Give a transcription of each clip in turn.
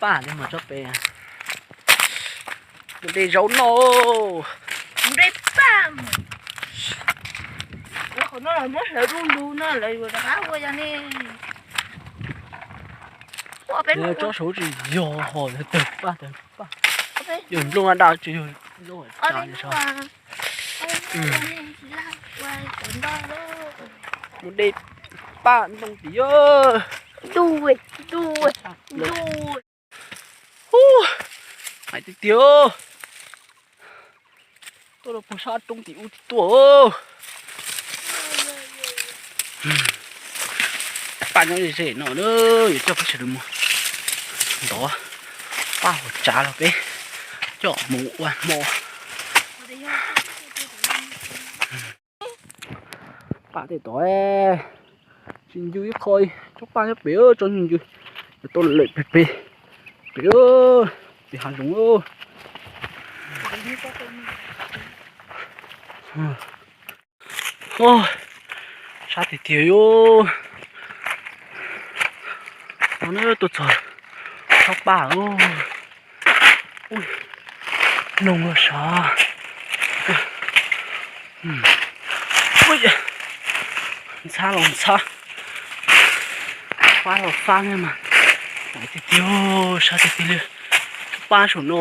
paj li mus tsob pem. Mus de zaub noj. Mus de paj. Qhov no los muab hlawv du lug no lawv yuav rov qab ua yog ne. Tsob saud tsis yog ho tawg paj tawg paj. Yog nplooj daj tsis yog nplooj tsa. Mus de paj ntoo tim. Hub, hais tiag tiag. Tuaj rau puag sab roob tim ub tim tuaj. Paj nyob ze ze no na, yuav coj peb sawv daws mus ntov paj huam tsav los peb coj mus ua hmo. Paj tej tod tsis ncw ib qho, tsob paj nyob pem, tsob ncw ncw, yuav tau lawm pem pem, pem, pem hav zoov. Sab tiag tiag yus. No tuaj txog tsob paj. Noog los sav. Ntxhab los ntxhab, fab los fab thiab mas. Tiag tiag, sab tiag tiag li. Paj saum no,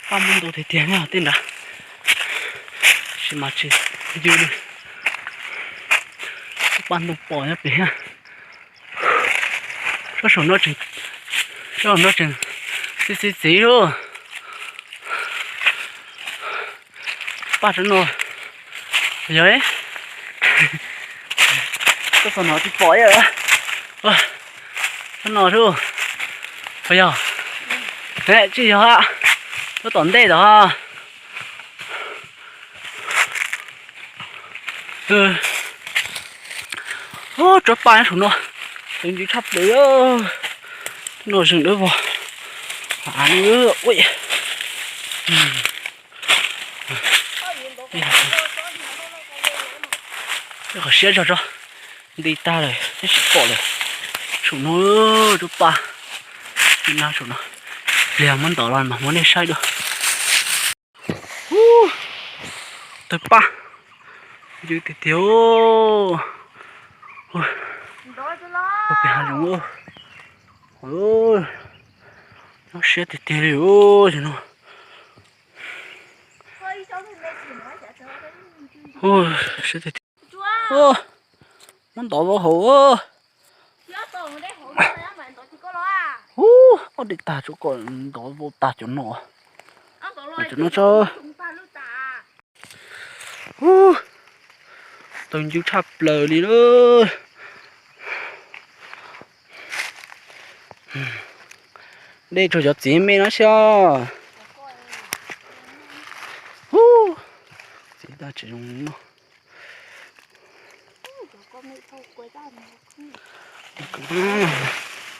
paj muaj ntau tiag tiag nyob tej nrad, tab sis mas tsis ncw li. Paj ntoo pom nyob pem thiab. Sab saum no tseem, sab saum no tseem txi txiv txiv lawm. Paj tsob no yog, tuaj txog no tsis pom li. Tsob no, puas yog? Tsis yog, tuaj tom ntej tod. Tsob paj nyob saum no, tawv ncw tshaj plaws. No zeeg dawb vog. Qhov siab zog tso, nti tag lawm twb tsis pom lawm. Saum no, tsob paj, saum no, pliag muab ntov los mas muab nej saib dua. Tawg paj, ncw tiag tiag. Pem hav zoov, nyob siab tiag tiag li os no. Siab tiag tiag. Muab ntov vau hauv. Ub, ob dej tag tsuav kom ntov vau tag cov no. Cov no tso. Ub, tawv ncw tshaj plaws li lawm. Dej tsuas cov txiv me no xwb os. Ub, txiv tag tsis zoo noj.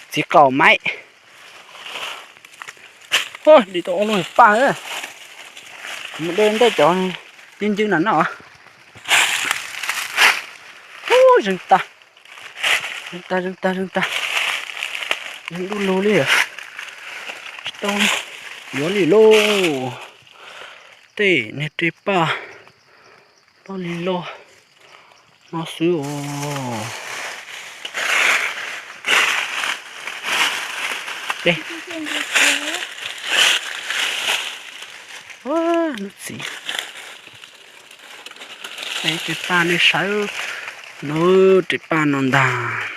Txiv qaum maib. Dim tau ob lub paj, mus de ntej cov ncw ncw na no. Ub, zeeg tag, zeeg tag, zeeg tag, zeeg tag, zeeg du lug li, tsis tau yuav li lauj. Tej niag rej paj loj li loj no xwb os. Hnub txiv, rej paj nej saib, hnub rej paj no ntag.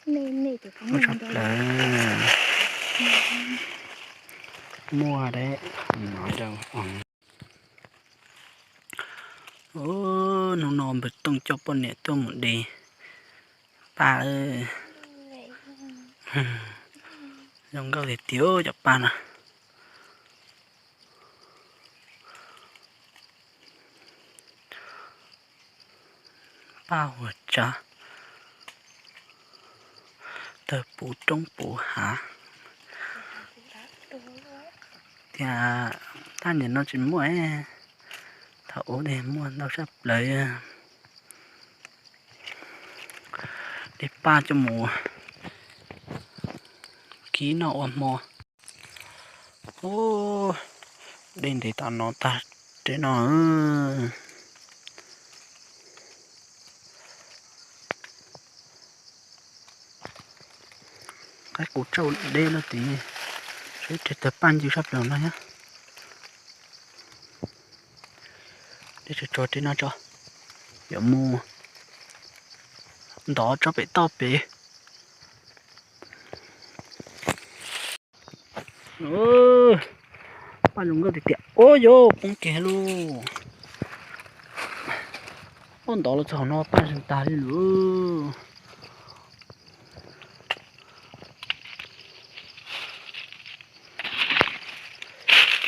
Muaj tshaj plaws, muaj deb no rau. Hnub no npawg Tooj coj poj niam tuaj mus de paj. Zoo nkauj tiag tiag cov paj no. Paj huam tsav, tawg puv roob puv hav. Tias thaj niam no tsis muaj, thaum ub muaj ntau tshaj plaws. De paj coj mus kib noj ua hmo. Ub, dej ntev tas no tag rau no. Qaib qus tsauj deb lawm tid, seb ib teg tawg paj ncw sab plaws no thiab. Dej tsog tsog rau no tso, yuav mus ntov tsob pem toj pem. Paj zoo nkauj tiag tiag. Ub, yuav poob kiag lauj. Ub, ntov los txog hauv no paj zeeg tag li lawm.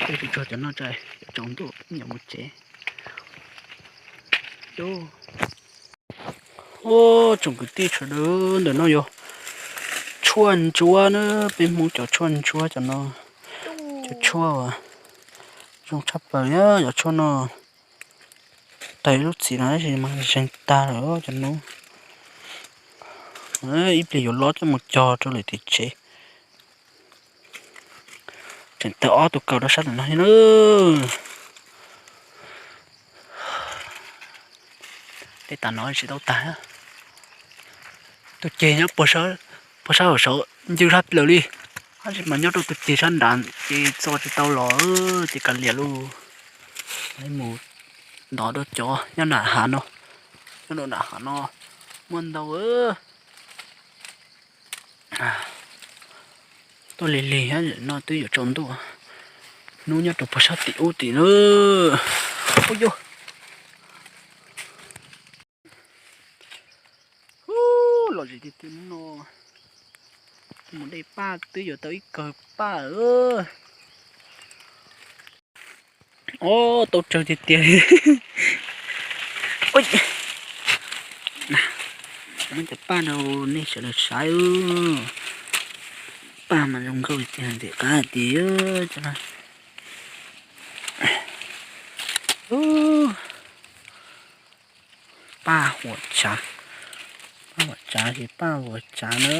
Tej tsuas tsuag cov no tso, cov tsaus ntuj yuav mus tsev. Ub, tsoom kwv tij sawv daws, ntawm no yog tshuaj ntsuab na, peb Hmoob cov tshuaj ntsuab cov no. Cov tshuaj uas zoo tshaj plaws li, cov tshuaj no tawg lub txim no tab sis mas zeeg tag lawm cov no. Ib pliag yuav lov coj mus cog rau lawm tim tsev. Tseem tawg ob tug kaus rau sab tom no thiab na. Tej tas no tsis tau tag. Tus ceg nyob puag sab hauv saud ncw sab plaws li, tab sis mas nyob rau tus ceg sab nrad ces txo tsis tau los ces kav liam lauj. Mus ntov rau cov nyob nram hav no, nyob rau nram hav no muaj ntau. Tuaj lig lig no twb yuav tsaus ntuj, hnub nyob rau puag sab tim ub tim na. Ub, lom zem tiag tiag hnub no. Mus de paj twb yuav tau ib kawg paj. Ob, tau tsawg tiag tiag. Muab cov paj rau nej sawv daws saib. Paj mas zoo nkauj tiag tiag, qab tiag. Paj huam tsav, paj huam tsav ces paj huam tsav na.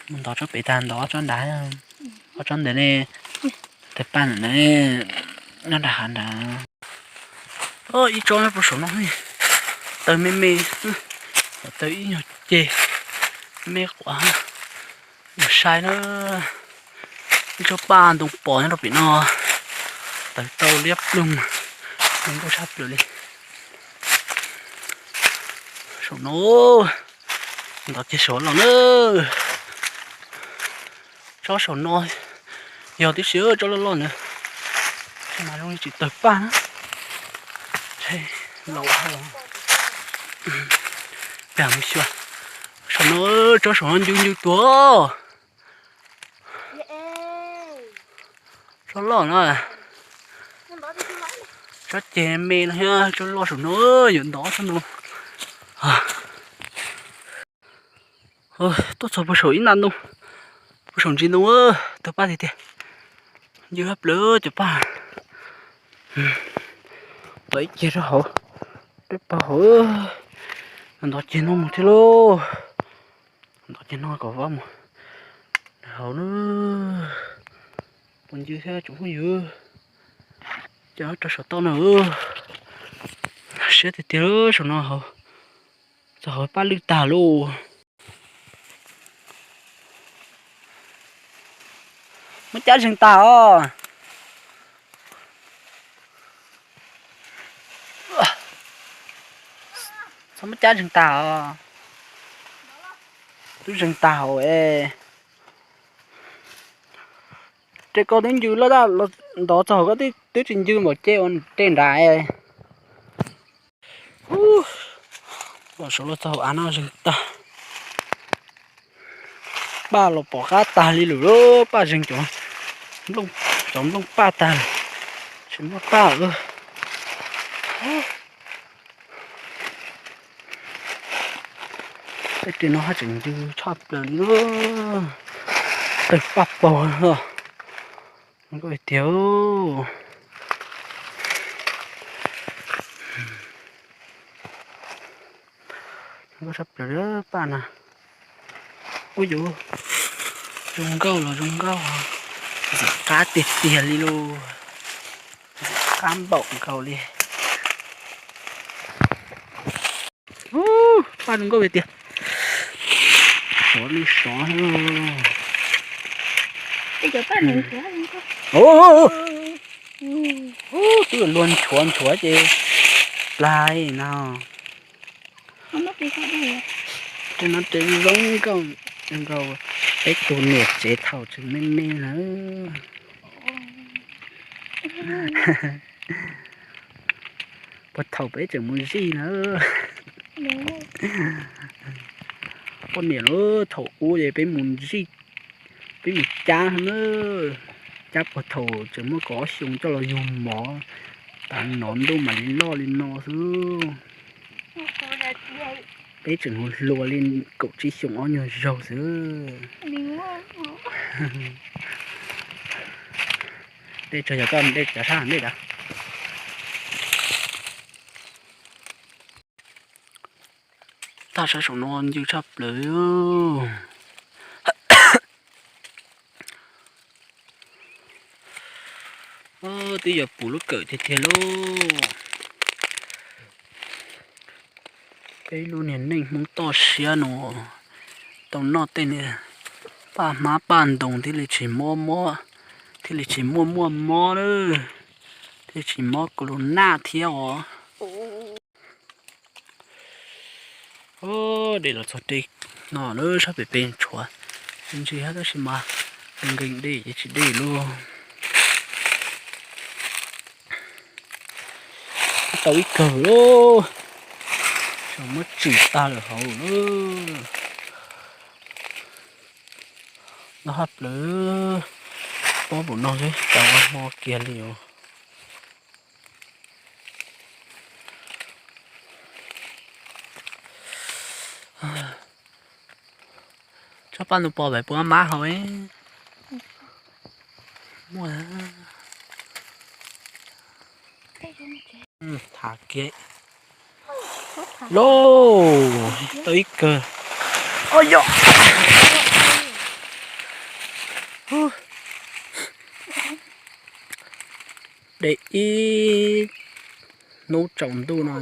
Mus ntov tsob pem tag, ntov tsob nrad, ob tsob ntawd ne, tawg paj ntawm no, nyob nram hav nrad. Ib tsob nyob puag saum no, tawg me me, tawg ib nyuag ceg me quav. Yog sai na, ib tsob paj ntoo pos nyob rau pem no, tawg tau liab ploog, zoo nkauj sab plaws li. Saum no, ntov kiag saum loj na. Tsob saum no yog tib si, tsob loj loj ntawd mas zoo li tsis tawg paj na. Laus, peb mus xyuas saum no, tsob saum no ncw ncw tuag. Tsob loj no, tsob ceg me no thiab, tsob loj saum no, yuav ntov tsob no. Tuaj txog puag saum ib nta ntoo, puag saum ntsis ntoo, tawg paj tiag tiag. Ncw sab plaws cov paj. Tov ib ceg rau hauv, rau pag hauv, ntov ceg no mus thiab lauj. Ntov ceg no kom vab mus hauv na. Puas ncw thiab tsoom phooj ywg, cov rau saum toj no, siab tiag tiag saum no hauv, txog hauv paj lwj tag lauj. Muab cab zeeg tag os. Txhob muab cab zeeg tag os. Twb zeeg tag hauv es. Ces koj twb ncw loj, ntov txog koj twb tsis ncw npaum ces ua tej nrad. Los saud los txog hauv av no zeeg tag. Paj los pom qab tag li lawm, paj zeeg cov, cov nplooj paj tag, tsis muaj paj lawm. Tej no haj tseem ncw tshaj plaws li, tawg paj paug os. Zoo nkauj tiag. Nkauj sab plaws paj na. Ub yuv, zoo nkauj los zoo nkauj, ntxim qab tiag tiag li lauj. Ntxim qab npaum nkaus li. Ub, paj zoo nkauj tiag tiag. Sov li sov. Ub, twb luag nchuav nchuav ces plag no. Tej no tej zoo nkauj, zoo nkauj peb tus niam tsev thaum tseem me me na. Puag thaum peb tseem mus zij na. Poj niam lauj, thaum ub es peb mus zij, peb mus cab na, cab puag thaum tseem muaj kaum ob xyoo coj los yug mov, tas nov ntuj mam li loj li no xwb. Peb tseem mus hluas li kaum tsib xyoo ob nyuag zaug xwb. Dej tsawg yog koj dej cov sab dej das. Tag sab saum no ncw tshaj plaws. Twb yog puv lub kawm tiag tiag lauj. Peb lub niag neej Hmoob toj siab no tau noj tej niag paj hmab paj ntoos thiaj li tsis mob mob, thiaj li tsis muaj muaj mob lawm, thiaj li tsis mob kos lus naj thiab os. Dej los txog dej no lawm, sab pem pem tshuav ntsis tab sis mas nkees dej ces tsis dej lauj. Tau ib kawg lauj, xyov muab tswm tag lawm hauv lauj. No haj plaws, pob npaum no xwb tau hmo kiag li os. Tsob paj ntoo pos pem puas mab hau. Muaj. Tham kiag lauj, tau ib kawg. Oj yog, de ib hnub tsaus ntuj no,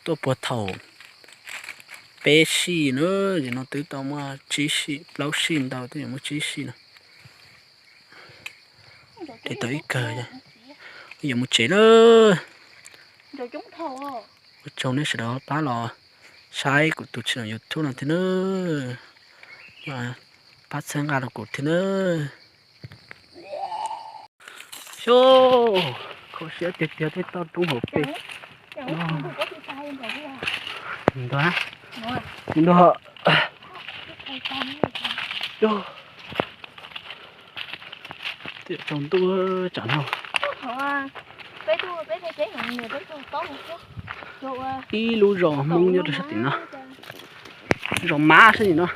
tuaj puag thaum peb sij na, ces no twb tau muaj tsib sij plaub sij ntau twb yuav muaj tsib sij no. Ces tau ib kawg, yuav mus tsev lawm. Ua tsaug nej sawv daws pab los saib kuv tus channel YouTube no thiab nawb, pab txhawb nqa rau kuv thiab nawb. Xyov, kho siab tiag tiag tej toj roob hauv pes no. Ntag, ntag. Tiam tsaus ntuj tsam no. Ib lub zos Hmoob nyob rau sab tim no, zos Mab sab tim no.